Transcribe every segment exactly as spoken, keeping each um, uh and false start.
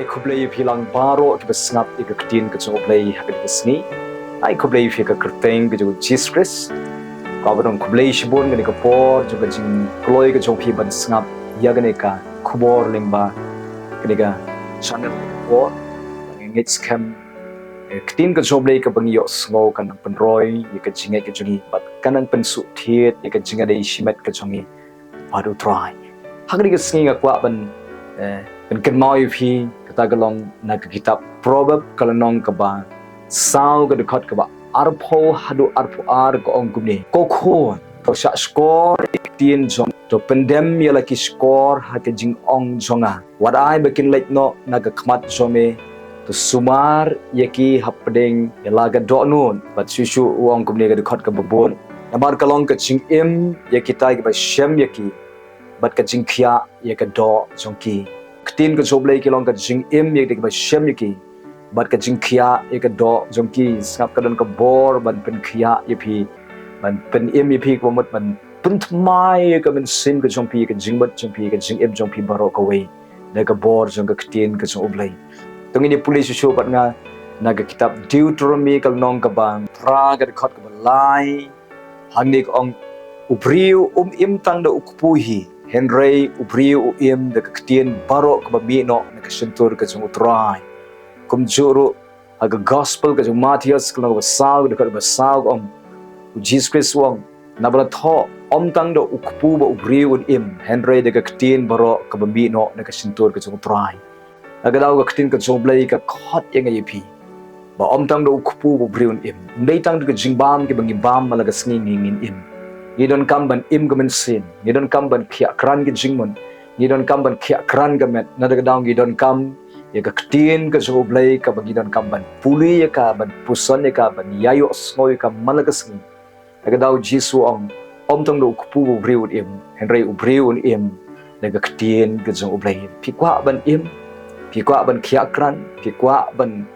Khublei ïa phi lang baroh kiba sngap ïa ka ktien ka jong U Blei ha kane ka sngi. Ai khublei ïa phi ha ka kyrteng ka jong U Jisu Khrist. Khublei shibun kane ka por jong ka jingkloi ka jong phi ban sngap ïa kane ka khubor lyngba kane ka channel ka por. Ngeit skhem, eh, ktien ka jong U Blei kaba ngi ïohsngew kan nang pynroi ïa ka jingngeit ka jong ngi bad kan nang pynsuhthied ïa ka jingïadei shimet ka jong ngi bad U Trai. Ha kane ka sngi nga kwah ban, eh, pynkynmaw ïa phi kata ka long na ka kitab Proverb ka lynnong kaba saw ka dkhot kaba arphew haduh arphew ar ka ong kumne. Ko khun, to shah shkor ïa ka ktien jong, to pyndem ïa la ki shkor ha ka jingong jong nga. Wat ai ba kin leit noh na ka khmat jong me, to sumar ïa ki hapdeng ïa la ka dohnud. Bad shuh shuh u ong kumne ka dkhot kaba bud. Namar ka long ka jingim ïa kita kiba shem ïa ki, bad ka jingkhiah ïa ka doh jong ki. Ktien ka jong U Blei ki long ka jingim ïa kita kiba shem ïa ki, bad ka jingkhiah ïa ka doh jong ki. Sngap ka don ka bor ban pynkhiah ïa phi, ban pynim ïa phi, kaba mut ban pynthymmai ïa ka mynsiem ka jong phi, ka jingmut jong phi, ka jingim jong phi baroh kawei da ka bor jong ka ktien ka jong U Blei. To ngin ïa pule shuh shuh bad nga na ka kitab Deuteronomi ka lynnong kaba phra ka dkhot kaba lai. Hangne ka ong, u briew um im tang da u kpu hi, hynrei u briew u im da ka ktien baroh kaba mih noh na ka shyntur ka jong U Trai. Kumjuh ruh ha ka gospel ka jong u Mathaios ka lynnong kaba saw ka dkhot kaba saw ka ong, U Jisu Khrist u ong, naba la thoh, ym tang da u kpu ba u briew un im, hynrei da ka ktien baroh kaba mih noh na ka shyntur ka jong U Trai. Nga ka daw ka ktien ka jong U Blei ka khot ïa nga ïa phi ba ym tang da u kpu ba u briew un im. Ym dei tang da ka jingbam kiba ngi bam man la ka sngi ngin im. Ngi donkam ban im ka mynsiem, ngi donkam ban khiah krat ka jingmut, ngi donkam ban khiah krat ka met. Na kata ka daw ngi donkam ïa ka ktien ka jong U Blei kaba ngi donkam ban pule ïa ka, ban puson ïa ka, ban ïa ïohsngew ïa ka man la ka sngi. Na kata ka daw U Jisu u ong, ym tang da u kpu ba u briew un im, hynrei u briew un im da ka ktien ka jong U Blei. Phi kwah ban im, phi kwah ban khiah krat, phi kwah ban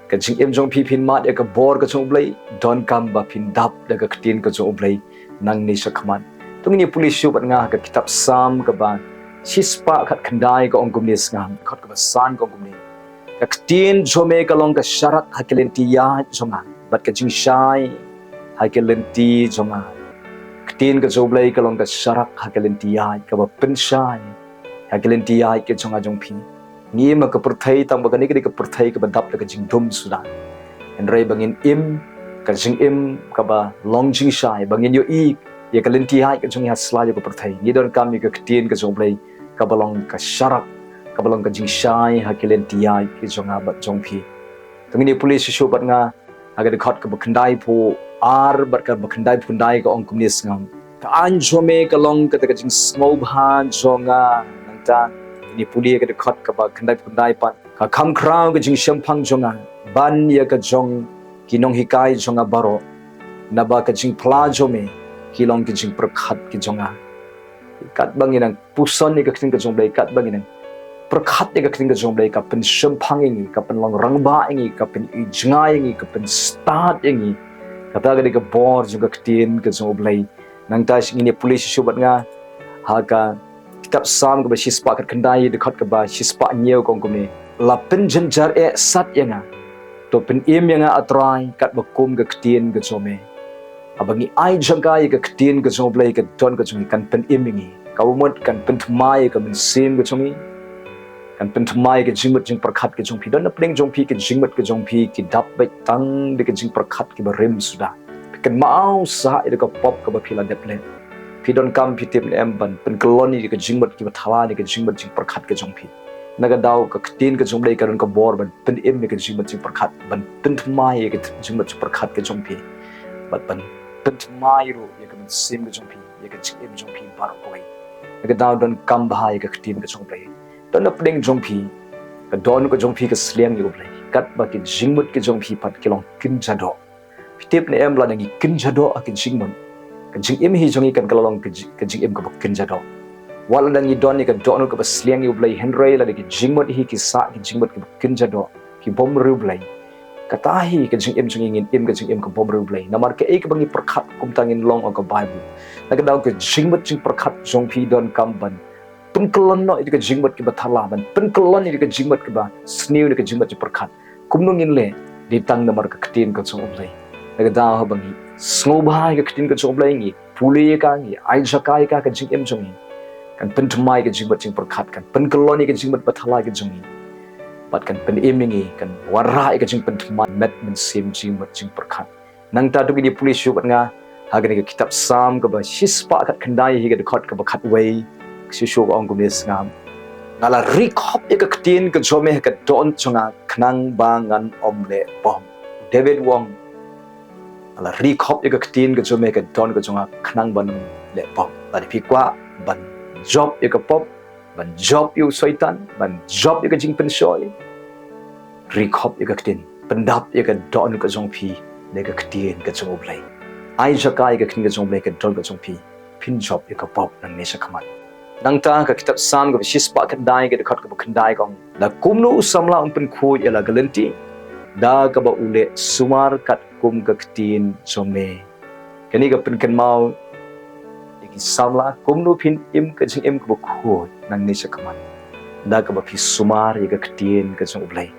ka jingim jong phi phin mad ïa ka bor ka jong U Blei, donkam ba phin dap da ka ktien ka jong U Blei nangne shakhmat. To ngin ïa pule shuh bad nga ha ka kitab Salm kaba shispah khatkhyndai ka ong kumne, sngap, dkhot kaba san ka ong kumne. Ka ktien jong me ka long ka sharak ha ki lynti ïaid jong nga, bad ka jingshai ha ki lynti jong nga. Ktien ka jong U Blei ka long ka sharak ha ki lynti ïaid, kaba pynshai ha ki lynti ïaid ka jong nga jong phi. Ngi im ha ka pyrthei tang ba kane ka dei ka pyrthei kaba dap da ka jingdum suda. Hynrei ba ngin im ka jingim kaba long jingshai, ba ngin ïohi ïa ka lynti ïaid ka jong ngi ha sla jong ka pyrthei, ngi donkam ïa ka ktien ka jong U Blei kaba long ka sharak, kaba long ka jingshai ha ki lynti ïaid ki jong nga bad jong phi. To ngin ïa pule shuh shuh bad nga ha ka dkhot kaba khyndaiphew ar bad kaba khyndaiphew khyndai ka ong kumne, sngap. Ka aiñ jong me ka long kata ka jingsngewbha jong nga. Nangta ngin ïa pule ka dkhot kaba khyndaiphew khyndai pat. Ka kham khraw ka jingshemphang jong nga ban ïa ka jong ki nonghikai jong nga baroh, naba ka jingphla jong me ki long ki jingpyrkhat ki jong nga. Katba ngi nang puson ïa ka ktien ka jong U Blei, katba ngi nang pyrkhat ïa ka ktien ka jong U Blei, ka pynshemphang ïa ngi, ka pynlong rangbah ïa ngi, ka pynïohi jngai ïa ngi, ka pynstad ïa ngi. Kata ka dei ka bor jong ka ktien ka jong U Blei. Nangta ngin ïa pule shuh shuh bad nga ha ka kitab Salm kaba shispah khatkhyndai, dkhot kaba shispah hynñiew ka ong kumne. La pynjynjar eh sat ïa nga, to pynim ïa nga, A Trai, katba kum ka ktien ka jong me. Haba ngi ai jingkyrkhu ïa ka ktien ka jong U Blei, ka don ka jong ngi, kan pynim ïa ngi. Kaba mut kan pynthymmai ïa ka mynsiem ka jong ngi, kan pynthymmai ïa ka jingmut jingpyrkhat ka jong phi. Don na pdeng jong phi ka jingmut ka jong phi ki dap beit tang da ka jingpyrkhat kiba rim suda. Phi kynmaw sah ïa ka pop kaba phi la dep leh. Phi donkam, phi tip ne em, ban pynkyllon ïa ka jingmut kiba thala ne ka jingmut jingpyrkhat ka jong phi. Na kata ka daw ka ktien ka jong U Blei ka don ka bor ban pynim ïa ka jingmut jingpyrkhat, ban pynthymmai ïa ka jingmut jingpyrkhat ka jong phi, bad ban pynthymmai ruh ïa ka mynsiem ka jong phi, ïa ka jingim jong phi baroh kawei. Na kata ka daw donkam bha ïa ka ktien ka jong U Blei. Don na pdeng jong phi, ka dohnud ka jong phi ka sliang ïa U Blei, katba ki jingmut ki jong phi pat ki long kynja doh. Phi tip ne em, lada ngi kynja doh ha ki jingmut, ka jingim hi jong ngi kan kylla long ka ji-, ka jingim kaba kynja doh. Wat lada ngi don ïa ka dohnud kaba sliang ïa U Blei, hynrei lada ki jingmut hi ki sah ki jingmut kaba kynja doh, ki bym riewblei, kata hi ka jingim jong ngi, ngin im ka jingim ka bym riewblei. Namar kaei kaba ngi pyrkhat kumta ngin long, ong ka Baibl. Na kata ka daw ka jingmut jingpyrkhat jong phi donkam ban pynkyllon noh ïa ka jingmut kiba thala, ban pynkyllon ïa ka jingmut kiba sniew, ïa ka jingmut jingpyrkhat. Kumno ngin leh? Dei tang namar ka ktien ka jong U Blei. Na ka daw haba ngi sngewbha ïa ka ktien ka jong U Blei, ngi pule ïa ka, ngi ai jaka ïa ka ha ka jingim jong ngi, kan pynthymmai ïa ka jingmut jingpyrkhat, kan pynkyllon ïa ka jingmut ba thala ka jong ngi, bad kan pynim ïa ngi, kan wanrah ïa ka jingpynthymmai met mynsiem, jingmut jingpyrkhat. Nangta to ngin ïa pule shuh bad nga ha kane ka kitab Salm kaba shispah khatkhyndai, ha ka dkhot kaba khatwei. Shuh shuh ka ong kumne, sngap: Nga la ri khop ïa ka ktien ka jong me ha ka dohnud jong nga, khnang ba ngan ym leh pop. David u ong: Nga la ri khop ïa ka ktien ka jong me ha ka dohnud ka jong nga, khnang ban ym leh pop. Lada phi kwah ban jop ïa ka pop, ban jop ïa u Soitan, ban jop ïa ka jingpynshoi, ri khop ïa ka ktien, pyndap ïa ka dohnud ka jong phi da ka ktien ka jong U Blei. Ai jaka ïa ka ktien ka jong U Blei ha ka dohnud ka jong phi, phin jop ïa ka pop nangne shakhmat. Nangta ka kitab Salm kaba shispah khyndai, ka dkhot kaba khyndai ka ong: Da kumno u samla un pynkhuid ïa la ka lynti, da kaba u leh sumar katkum ka ktien jong me? Kane ka pynkynmaw ïa ki samla kumno phin im ka jingim kaba khuid nangne shakhmat, da kaba phi sumar ïa ka ktien ka jong U Blei.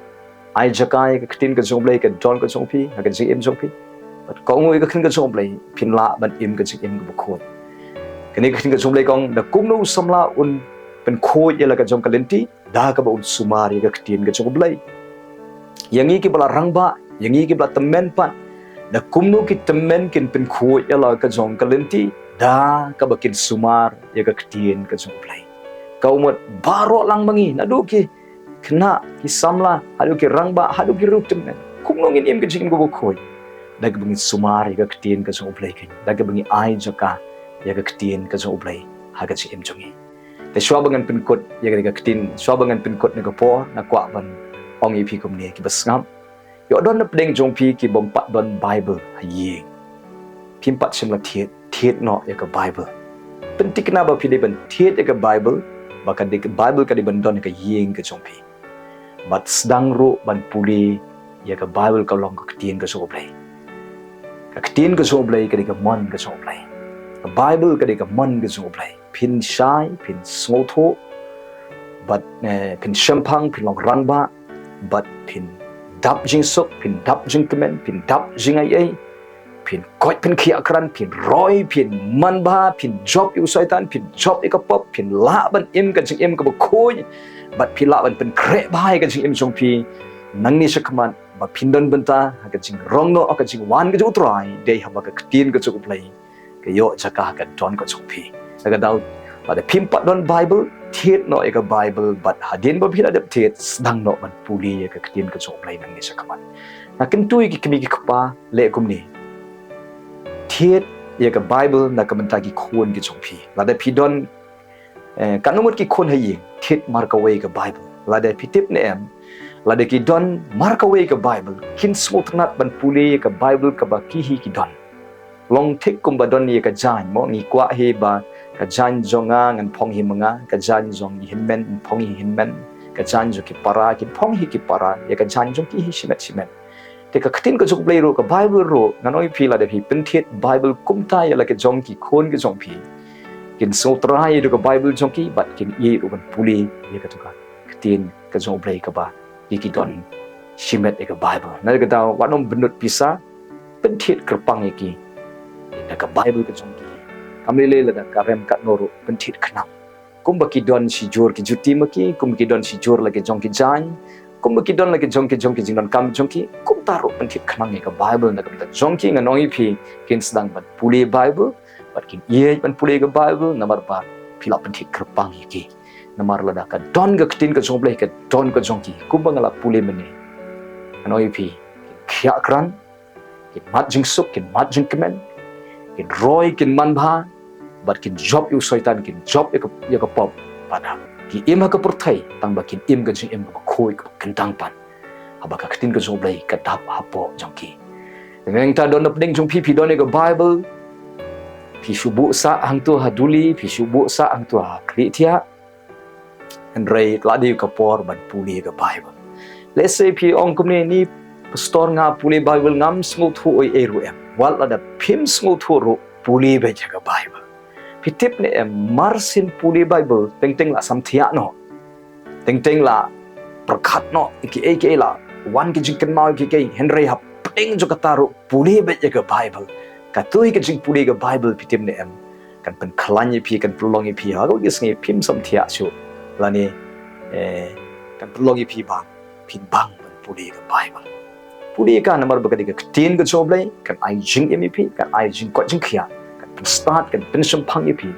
Ai jaka ïa ka ktien ka jong U Blei ha ka dohnud ka jong phi, ha ka jingim jong phi. Bad ka ong ïa ka ktien ka jong U Blei, phin lah ban im ka jingim kaba khuid. Kane ka ktien ka jong U Blei ka ong: Da kumno u samla un pynkhuid ïa la ka jong ka lynti, da kaba un sumar ïa ka ktien ka jong U Blei? Ïa ngi kiba la rangbah, ïa ngi kiba la tymmen pat, da kumno ki tymmen kin pynkhuid ïa la ka jong ka lynti, da kaba kin sumar ïa ka ktien ka jong U Blei? Ka mut baroh lang ma ngi, naduh ki khynnah, ki samla, haduh ki rangbah, haduh ki riewtymmen, kumno ngin im ka jingim kaba khuid? Da kaba ngin sumar ïa ka ktien ka jong U Blei, da kaba ngi ai jaka ïa ka ktien ka jong U Blei ha ka jingim jong ngi. Te shuwa ba ngan pynkut ïa ka ktien, shuwa ba ngan pynkut na ka por, nga kwah ban ong ïa phi kumne, kiba sngap. Ïoh don na pdeng jong phi ki bym pat don Bible ha ïing. Phim pat shym la thied, thied noh ïa ka Bible. Pynthikna ba phi dei ban thied ïa ka Bible, ba ka dei, ka Bible ka dei ban don ha ka ïing ka jong phi. Bad sdang ruh ban pule ïa ka Bible, ka long ka ktien ka jong U Blei. Ka ktien ka jong U Blei ka dei ka mon ka jong U Blei. Ka Bible ka dei ka mon ka jong U Blei. Phin shai, phin sngewthuh, bad, eh, phin shemphang, phin long rangbah, bad phin dap jingsuk, phin dap jingkmen, phin dap jingaiei, phin koit, phin khiah krat, phin roi, phin manbha, phin jop ïa u Soitan, phin jop ïa ka pop, phin lah ban im ka jingim kaba khuid, bad phin lah ban pynkhreh bha ïa ka jingim jong phi nangne shakhmat, ba phin don bynta ha ka jingrong noh, ha ka jingwan ka jong U Trai, dei haba ka ktien ka jong U Blei ka ïoh jaka ha ka dohnud ka jong phi. Na ka daw, lada phim pat don Bible, thied noh ïa ka Bible, bad hadien ba phi la dep thied, sdang noh ban pule ïa ka ktien ka jong U Blei nangne shakhmat. Nga kyntu ïa ki kmie ki kpa, leh kumne: thied ïa ka Bible na ka bynta ki khun ki jong phi. Lada phi don, eh, katno ngut ki khun ha ïing, thied markawei ka Bible. Lada phi tip ne em, lada ki don markawei ka Bible, kin sngewtynnat ban pule ïa ka Bible kaba ki hi ki don. Long thik kumba don ïa ka jaiñ, mo, ngi kwah hi ba ka jaiñ jong nga ngan phong hi ma nga, ka jaiñ jong i hynmen ngan phong hi hynmen, ka jaiñ jong ki para kin phong hi ki para, ïa ka jaiñ jong ki hi shimet shimet. Te ka ktien ka jong U Blei ruh, ka Bible ruh, ngan ong ïa phi, lada phi pynthied Bible kumta ïa la ka jong ki khun ka jong phi, kin sngewthuh ïa ka Bible jong ki, bad kin ïeit ruh ban pule ïa kata ka ktien ka jong U Blei kaba ki, ki don shimet ïa ka Bible. Na ka daw, wat nym bynnud pisa, pynthied kyrpang ïa ki da ka Bible ka jong ki. Kam lei lei lada ka rem katno ruh, pynthied khnang. Kumba ki don shijur ki juti ma ki, kumba ki don shijur la ki jong ki jaiñ, kumba ki don la ki jong ki jong ki jingdonkam jong ki, kumta ruh pynthied khnang ïa ka Bible na ka bynta jong ki. Ngan ong ïa phi, kin sdang ban pule Bible, bad kin ïeit ban pule ka Bible, namar ba phi la pynthied kyrpang ïa ki. Namar lada ka don ka ktien ka jong U Blei ha ka dohnud ka jong ki, kumba nga la pule mynne, ngan ong ïa phi, kin khiah krat, kin mad jingsuk, kin mad jingkmen, kin roi, kin manbha, bad kin jop ïa u Soitan, kin jop ïa ka, ïa ka pop. Bad haba ki im ha ka pyrthei, tang ba kin im ka jingim kaba khuid, kaba kyntang pat, haba ka ktien ka jong U Blei ka dap hapoh jong ki. Nangta don na pdeng jong phi, phi don ïa ka Bible, phi shu buh sah hangto ha duli, phi shu buh sah hangto ha khlieh thiah. Hynrei la dei ka por ban pule ka Bible. Lehse phi ong kumne, ni pastor, nga pule Bible ngam sngewthuh ei ei ruh em. Wat lada phim sngewthuh ruh, pule beit ïa ka Bible. Phi tip ne em, mar sien pule Bible, teng teng la samthiah noh. Teng teng la pyrkhat noh, ïa kiei kiei la wan ki jingkynmaw ïa kiei kiei, hynrei hapdeng jong kata ruh pule beit ïa ka Bible. Kato hi ka jingpule ka Bible, phi tip ne em, kan pynkhlaiñ ïa phi, kan pynlong ïa phi ha kawei ka sngi phim samthiah shuh. Lane, eh, kan pynlong ïa phi ba phin bang ban pule ka Bible. Pule ka, namar ba ka dei ka ktien ka jong U Blei, kan ai jingim ïa phi, kan ai jingkoit jingkhiah, kan pynstad, kan pynshemphang ïa phi,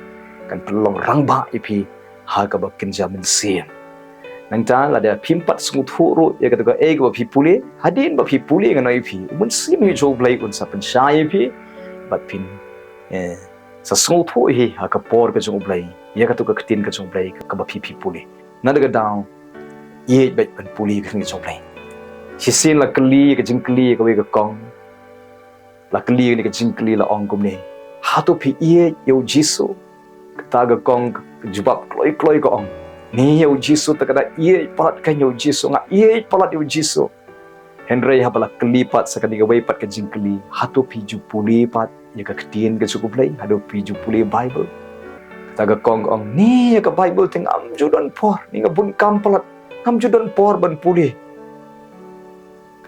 kan pynlong rangbah ïa phi ha kaba kynja mynsiem. Nangta lada phim pat sngewthuh ruh ïa kata kaei kaba phi pule, hadien ba phi pule, ngan ong ïa phi, u Mynsiem hi jong U Blei un sa pynshai ïa phi, bad phin, eh, sa sngewthuh hi ha ka por ka jong U Blei ïa kato ka ktien ka jong U Blei kaba phi, phi pule. Na kata ka daw, ïeit beit ban pule ka ktien ka jong U Blei. Shisien la kylli ka jingkylli ïa kawei ka kong. La kylli kane ka jingkylli, la ong kumne: Hato phi ïeit ïa U Jisu? Kata ka kong ka jubab kloi kloi, ka ong: Ni ïa U Jisu, te ka da ïeit palat ka ïa U Jisu, nga ïeit palat ïa U Jisu. Hynrei haba la kylli pat sa kane kawei pat ka jingkylli: Hato phi ju pule pat ïa ka ktien ka jong U Blei? Hato phi ju pule Bible? Kata ka kong ka ong: Ni ïa ka Bible te ngam ju don por, ni nga bun kam palat, ngam ju don por ban pule.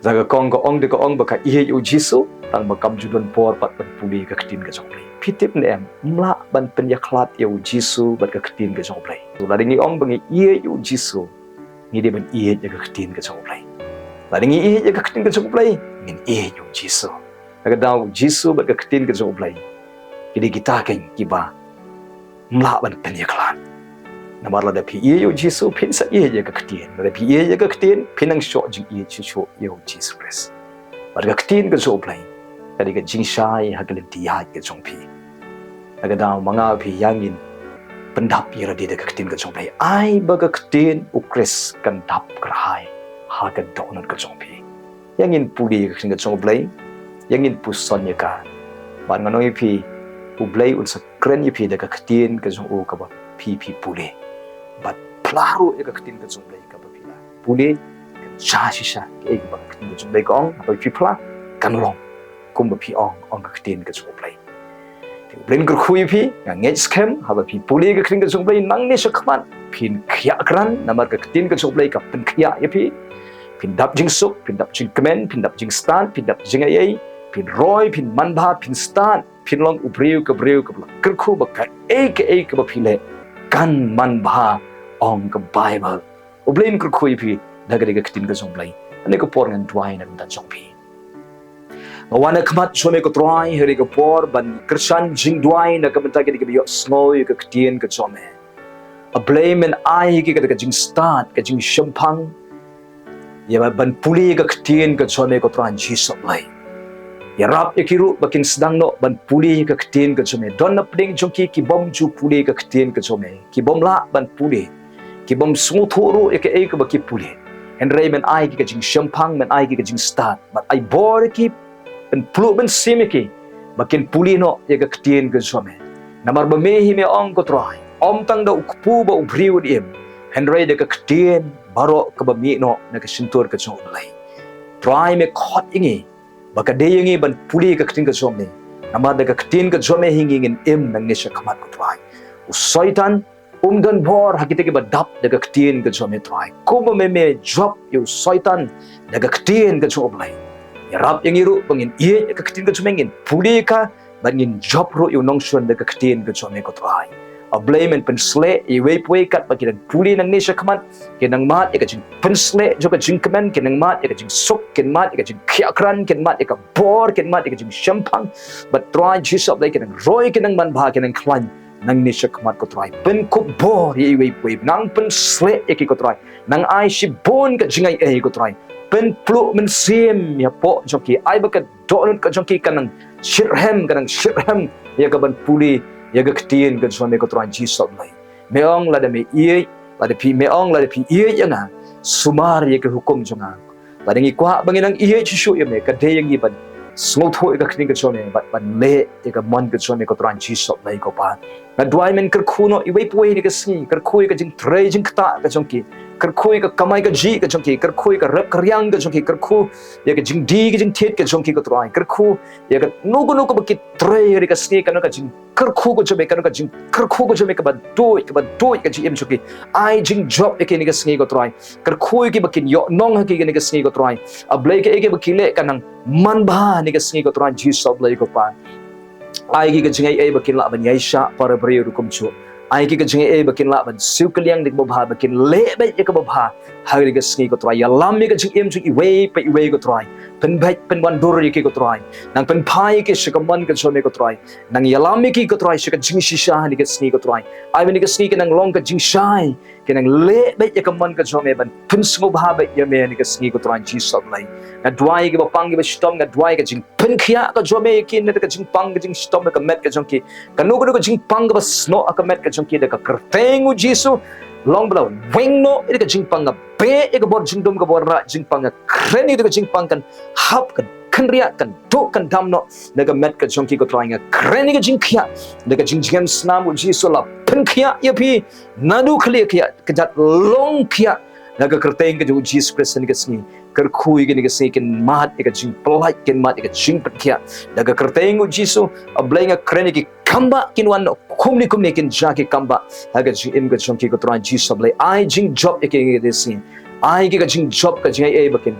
Kata ka kong ka ong, te ka ong ba ka ïeit ïa U Jisu, tang ba kam ju don por pat ban pule ka ktien ka jong U Blei. Phi tip ne em, ym lah ban pynïakhlad ïa U Jisu bad ka ktien ka jong U Blei. Lada ngi ong ba ngi ïeit ïa U Jisu, ngi dei ban ïeit ïa ka ktien ka jong U Blei. Lada ngi ïeit ïa ka ktien ka jong U Blei, ngin ïeit ïa U Jisu. Na kata ka daw, U Jisu bad ka ktien ka jong U Blei, ki dei kita keiñ kiba ym lah ban pynïakhlad. Namar lada phi ïeit ïa U Jisu, phin sa ïeit ïa ka ktien. Lada phi ïeit ïa ka ktien, phin nang shoh jingïeit shuh shuh ïa U Jisu Khrist. Bad ka ktien ka jong U Blei ka dei ka jingshai ha ka lynti ïaid ka jong phi. Na kata ka daw, ma nga phi, ïa ngin pyndap ïa lade da ka ktien ka jong U Blei. Ai ba ka ktien U Khrist kan dap kyrhai ha ka dohnud ka jong phi. Ïa ngin pule ïa ka ktien ka jong U Blei, ïa ngin puson ïa ka. Bad ngan ong ïa phi, U Blei un sa kren ïa phi da ka ktien ka jong u kaba phi, phi pule. Bad phla ruh ïa ka ktien ka jong U Blei kaba phi la pule, kan jia shisha kaei kaba ka ktien ka jong U Blei ka ong. Haba phi phla, kan long kumba phi ong, ong ka ktien ka jong U Blei. Te U Blei un kyrkhu ïa phi. Nga ngeit skhem haba phi pule ka ktien ka jong U Blei nangne shakhmat, phin khiah krat, namar ka ktien ka jong U Blei ka pynkhiah ïa phi. Phin dap jingsuk, phin dap jingkmen, phin dap jingstad, phin dap jingaiei, phin roi, phin manbha, phin stad, phin long u briew, ka briew kaba la kyrkhu ba kaei kaei kaba phi leh kan manbha, ong ka Bible. U Blei un kyrkhu ïa phi da ka dei ka ktien ka jong U Blei. Hynne ka por ngan duwai na ka bynta jong phi. Nga wan ha khmat jong me ko Trai, hynne ka por ban kyrshan jingduwai na ka bynta kine kiba ïohsngew ïa ka ktien ka jong me. A Blei, men ai ïa ki kata ka jingstad, ka jingshemphang, ïa ban pule ka ktien ka jong me ko Trai Jisu Blei. Ïarap ïa ki ruh ba kin sdang noh ban pule ka ktien ka jong me. Don na pdeng jong ki ki bym ju pule ka ktien ka jong me, ki bym lah ban pule, ki bym sngewthuh ruh ïa kaei kaba ki pule. Hynrei men ai ki ka jingshemphang, men ai ki ka jingstad, men ai bor ïa ki, pynpluh mynsiem ïa ki ba kin pule noh ïa ka ktien ka jong me. Namar ba me hi me ong ko Trai, ym tang da u kpu bad u briew un im, hynrei da ka ktien baroh kaba mih noh na ka shyntur ka jong U Blei. Trai, me khot ïa ngi ba ka dei ïa ngi ban pule ka ktien ka jong me. Namar da ka ktien ka jong me hi ngi ngin im nangne shakhmat ko Trai. U Soitan um don bor ha kita kiba dap da ka ktien ka jong me Trai. Kumba me, me jop ïa u Soitan da ka ktien ka jong U Blei, ïarap ïa ngi ruh ba ngin ïeit ïa ka ktien ka jong me, ngin pule ka, bad ngin jop ruh ïa u nongshun da ka ktien ka jong me ko Trai. A Blei, men pynsleh ïa iwei pa iwei katba ki dang pule nangne shakhmat, kin nang mad ïa ka jingpynsleh jong ka jingkmen, kin nang mad ïa ka jingsuk, kin mad ïa ka jingkhiah krat, kin mad ïa ka bor, kin mad ïa ka jingshemphang. Bad Trai Jisu Blei, kin nang roi, kin nang manbha, kin nang khlaiñ nangne shakhmat ko Trai. Pynkup bor ïa iwei pa iwei, nang pynsleh ïa ki ko Trai, nang ai shibun ka jingaiei ko Trai. Pynpluh mynsiem ïa pdeng jong ki, ai ba ka dohnud ka jong ki kan nang shitrhem, kan nang shitrhem ïa ka ban pule ïa ka ktien ka jong me ko Trai Jisu Blei. Me ong lada me ïeit, lada phi, me ong lada phi ïeit ïa nga, sumar ïa ka hukum jong nga. Lada ngi kwah ba ngin nang ïeit shuh shuh ïa me, ka dei ïa ngi ban sngewthuh ïa ka ktien ka jong me, bad ban leh ïa ka mon ka jong me ko Trai Jisu Blei ko Pa. Nga duwai men kyrkhu noh iwei pa iwei ha kane ka sngi, kyrkhu ïa ka jingtrei jingktah ka jong ki. kyrkhu ïa ka kamai kajih ka jong ki, kyrkhu ïa ka rep ka riang ka jong ki, kyrkhu ïa ka jingdie ka jingthied ka jong ki ko Trai, kyrkhu ïa kano kano kaba ki trei ha kane ka sngi, kano ka jingkyrkhu ka jong me, kano ka jingkyrkhu ka jong me kaba duh, kaba duh ka jingim jong ki. Ai jingjop ïa ki ha kane ka sngi ko Trai. Kyrkhu ïa ki ba kin ïoh nong ha ki ha kane ka sngi ko Trai. A Blei, kaei kaba ki leh kan nang manbha ha kane ka sngi ko Trai Jisu A Blei ko Pa. Ai ki ka jingaiei ba kin lah ban ïaishah para briew ruh kumjuh. Ai ki ka jingaiei ba kin lah ban siew kylliang da kaba bha, ba kin leh beit ïa kaba bha ha kane ka sngi ko Trai. Ïalam ïa ka jingim jong iwei pa iwei ko Trai. Pynbeit pynwandur ïa ki ko Trai. Nang pynphai ïa ki sha ka mon ka jong me ko Trai. Nang ïalam ïa ki ko Trai sha ka jingshisha ha kane ka sngi ko Trai. Ai ba ha kane ka sngi kin nang long ka jingshai, kin nang leh beit ïa ka mon ka jong me ban pynsngewbha beit ïa me ha kane ka sngi ko Trai Jisu A Blei. Nga duwai ïa kiba pang kiba shitom, nga duwai ïa ka jingpynkhiah ka jong me ïa ki na ka jingpang ka jingshitom ha ka met ka jong ki. Kano kano ka jingpang kaba snoh ha ka met ka jong ki, da ka kyrteng U Jisu, long ba la weng noh ïa ka jingpang, nga beh ïa ka bor jingdum, ka bor rah jingpang, nga kren ïa ka jingpang kan hap, kan kynriah, kan duh, kan dam noh na ka met ka jong ki ko Trai. Nga kren ïa ka jingkhiah da ka jingjngem snam, U Jisu, la pynkhiah ïa phi naduh khlieh khiah, ka jait long khiah, na ka kyrteng ka jong U Jisu Khrist ha kane ka sngi. Kyrkhu ïa ki ha kane ka sngi kin mad ïa ka jingpyllait, kin mad ïa ka jingpynkhiah da ka kyrteng U Jisu. A Blei, nga kren ïa ki kambah kin wan kumne kumne, kin jia ki kambah ha ka jingim ka jong ki ko Trai Jisu A Blei. Ai jingjop ïa ki ha kane ka sngi. Ai ki ka jingjop, ka jingaiei ba kin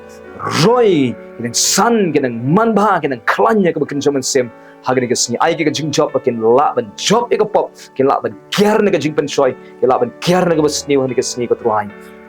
roi, kin san, kin nang manbha, kin nang khlaiñ ïa kaba kin jong mynsiem ha kane ka sngi. Ai ki ka jingjop ba kin lah ban jop ïa ka pop, kin lah ban kiar na ka jingpynshoi, kin lah ban kiar na kaba sniew ha kane ka sngi ko Trai.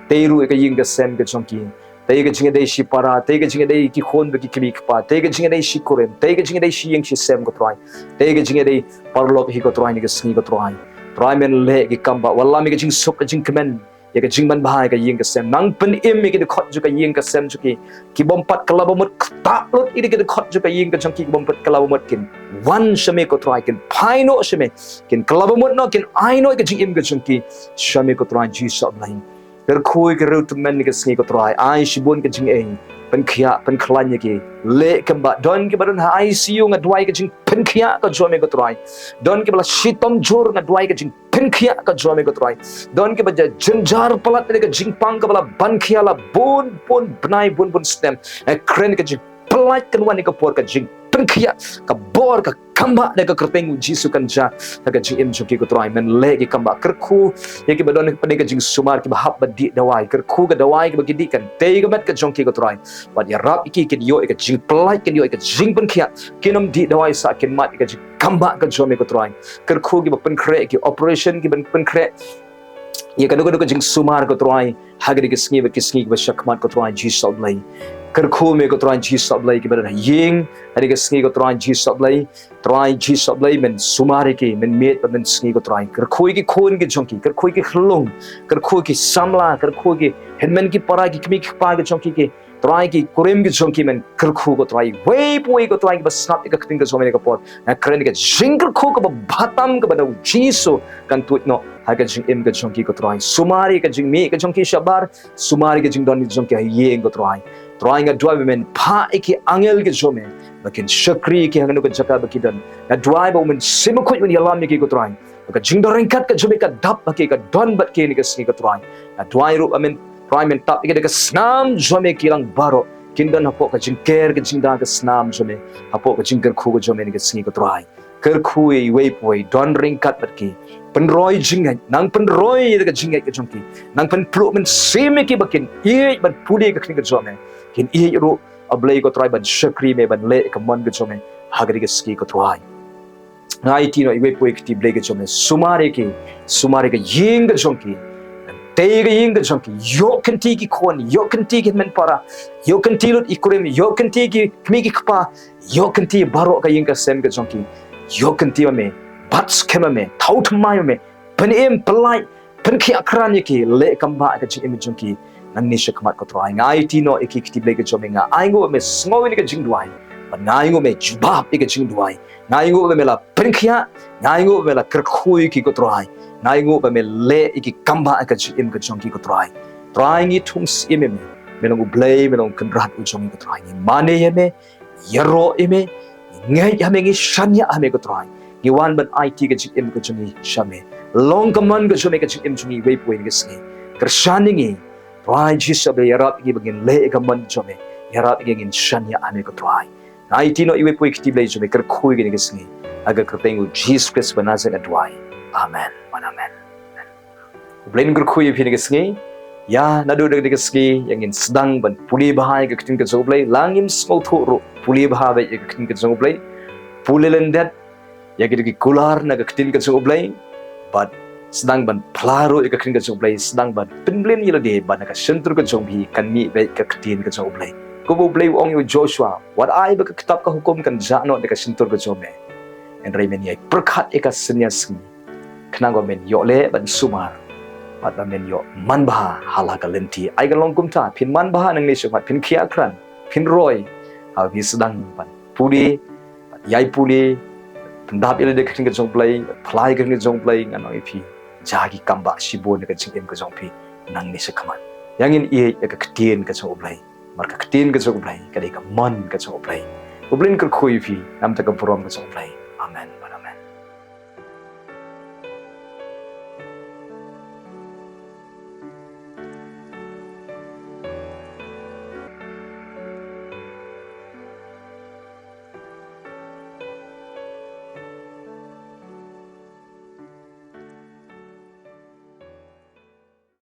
Tei ruh ïa ka ïing ka sem ka jong ki. Tei ka jingïadei shipara, tei ka jingïadei ki khun bad ki kmie ki kpa, tei ka jingïadei shi kurim, tei ka jingïadei shi ïing shi sem ko Trai. Tei ka jingïadei paralok hi ko Trai ha kane ka sngi ko Trai. Trai, men leh ïa ki kambah, wallam ïa ka jingsuk ka jingkmen, ïa ka jingmanbha ïa ka ïing ka sem. Nang pynim ïa ki dkhot jong ka ïing ka sem jong ki. Ki bym pat kylla bamut, ktah lut ïa ki dkhot jong ka ïing ka jong ki, ki bym pat kylla bamut, kin wan sha me ko Trai, kin phai noh sha me, kin kylla bamut noh, kin ai noh ïa ka jingim ka jong ki sha me ko Trai Jisu A Blei. Kyrkhu ïa ki riewtymmen ha kane ka sngi ko Trai. Ai shibun ka jingaiei, pynkhiah pynkhlaiñ ïa ki. Leh kambah, don kiba don ha I C U, nga duwai ka jingpynkhiah ka jong me ko Trai. Don kiba la shitom jur, nga duwai ka jingpynkhiah ka jong me ko Trai. Don kiba jynjar palat na ka jingpang kaba la ban khia la bun bun bnai, bun bun snem. Nga kren ka jingpyllait, kan wan ïa ka por ka jingpynkhiah, ka bor, ka kambah na ka kyrteng U Jisu kan jia ha ka jingim jong ki ko Trai. Men leh ïa ki kambah, kyrkhu ïa kiba don ha ka jingsumar, kiba hap ban dih dawai, kyrkhu ka dawai kaba ki dih kan tei ka met ka jong ki ko Trai. Bad ïarap ïa ki, kin ïoh ïa ka jingpyllait, kin ïoh ïa ka jingpynkhiah, kin ym dih dawai sah, kin mad ïa ka jingkambah ka jong me ko Trai. Kyrkhu kiba pynkhreh ïa ki operation, kiba pynkhreh ïa kano kano ka jingsumar ko Trai, ha kane ka sngi bad ki sngi kiba shakhmat ko Trai Jisu A Blei. Kyrkhu me ko Trai Jisu A Blei, kiba don ha ïing ha kane ka sngi ko Trai Jisu A Blei. Trai Jisu A Blei, men sumar ïa ki, men miet bad men sngi ko Trai. Kyrkhu ïa ki khun ki jong ki, kyrkhu ïa ki khyllung, kyrkhu ïa ki samla, kyrkhu ïa ki hynmen ki para, ki kmie ki kpa ki jong ki, ki Trai, ki kurim ki jong ki, men kyrkhu ko Trai. Iwei pa iwei ko Trai kiba sngap ïa ka ktien ka jong me ha kane ka por, nga kren ïa ka jingkyrkhu kaba bha tam kaba na U Jisu kan tuid noh ha ka jingim ka jong ki ko Trai. Sumar ïa ka jingmih ka jong ki shabar, sumar ïa ka jingdon ka jong ki ha ïing ko Trai. Trai, nga duwai ba men phah ïa ki angel ki jong me ba kin shakri ïa ki ha kano ka jaka ba ki don. Nga duwai ba U Mynsiem Bakhuid un ïalam ïa ki ko Trai. Ba ka jingdon ryngkat ka jong me ka dap ha ki, ka don bad ki ha kane ka sngi ko Trai. Nga duwai ruh ba men, Trai, men tap ïa ki da ka snam jong me, ki lang baroh kin don hapoh ka jingker ka jingda ka snam jong me, hapoh ka jingkyrkhu ka jong me ha kane ka sngi ko Trai. Kyrkhu ïa iwei pa iwei, don ryngkat bad ki. Pynroi jingngeit, nang pynroi ïa ka jingngeit ka jong ki. Nang pynpluh mynsiem ïa ki ba kin ïeit ban pule ïa ka ktien ka jong me. Kin ïeit ruh, A Blei ko Trai, ban shakri me, ban leh ïa ka mon ka jong me ha kane ka sngi ko Trai. Nga aiti noh iwei pa iwei, kti Blei ka jong me. Sumar ïa ki, sumar ïa ka ïing ka jong ki. Tei ka ïing ka jong ki, ïoh kynti ki khun, ïoh kynti ki hynmen para, ïoh kynti lut i kurim, ïoh kynti ki kmie ki kpa, ïoh kynti baroh ka ïing ka sem ka jong ki. Ïoh kynti ma me, bat skhem ma me, thaw thymmai ma me, pynim, pyllait, pynkhiah krat ïa ki, leh kambah ka jingim jong ki nangne shakhmat ko Trai. Nga aiti noh ïa ki, kti Blei ka jong me, nga ainguh ba me sngew ïa ka jingduwai, bad nga ainguh ba me jubab ïa ka jingduwai. Nga ainguh ba me la pynkhiah, nga ainguh ba me la kyrkhu ïa ki ko Trai. Nga ainguh ba me leh ïa ki kambah ka jingim ka jong ki ko Trai. Trai, ngi thung syiem ïa me. Me long U Blei, me long Kynrad u jong ngi ko Trai. Ngi mane ïa me, ïaroh ïa me, ngi ngeit ha me, ngi shaniah ha me ko Trai. Ngi wan ban aiti ka jingim ka jong ngi sha me. Long ka mon ka jong me ha ka jingim jong ngi iwei pa iwei ha kane ka sngi. Kyrshan ïa ngi, Trai Jisu Blei, ïarap ïa ngi ba ngin leh ïa ka mon jong me. Ïarap ïa ngi ngin shaniah ha me ko Trai. Nga aiti noh iwei pa iwei ka kti Blei jong me, kyrkhu ïa ngi kane ka sngi. Ha ka kyrteng u Jisu Khrist ba Nasaret nga duwai. Amen. Amen. U Blei un kyrkhu ïa phi kane ka sngi. Ïa, naduh kane ka sngi, ïa ngin sdang ban pule bha ïa ka ktien ka jong u Blei. La ngim sngewthuh ruh, pule bha beit ïa ka ktien ka jong u Blei. Pule lyndet ïa ki, ki kular na ka ktien ka jong u Blei. Bad sdang ban phla ruh ïa ka ktien ka jong u Blei, sdang ban pynmlien ïa lade ba na ka shyntur ka jong phi kan mih beit ka ktien ka jong u Blei. Kumba u Blei u ong ïa u Joshua, wat ai ba ka kitab ka hukum kan jah noh na ka shyntur ka jong me. Hynrei men ïai pyrkhat ïa ka synñia sngi, khnang ba men ïoh leh ban sumar, bad ba men ïoh man bha ha la ka lynti. Ai kan long kumta, phin man bha nangne shakhmat, phin khia krat, phin roi, haba phi sdang ban pule, bad ïai pule, pyndap ïa lade ha ka ktien ka jong u Blei, phla ïa ka ktien ka jong u Blei, ngan ong ïa phi, jia ki kam bah shibun ha ka jingim ka jong phi nangne shakhmat. Ïa ngin ïeit ïa ka ktien ka jong u Blei. Namar ka ktien ka jong u Blei ka dei ka mon ka jong u Blei. U Blei un kyrkhu ïa phi, namar ka burom ka jong u Blei.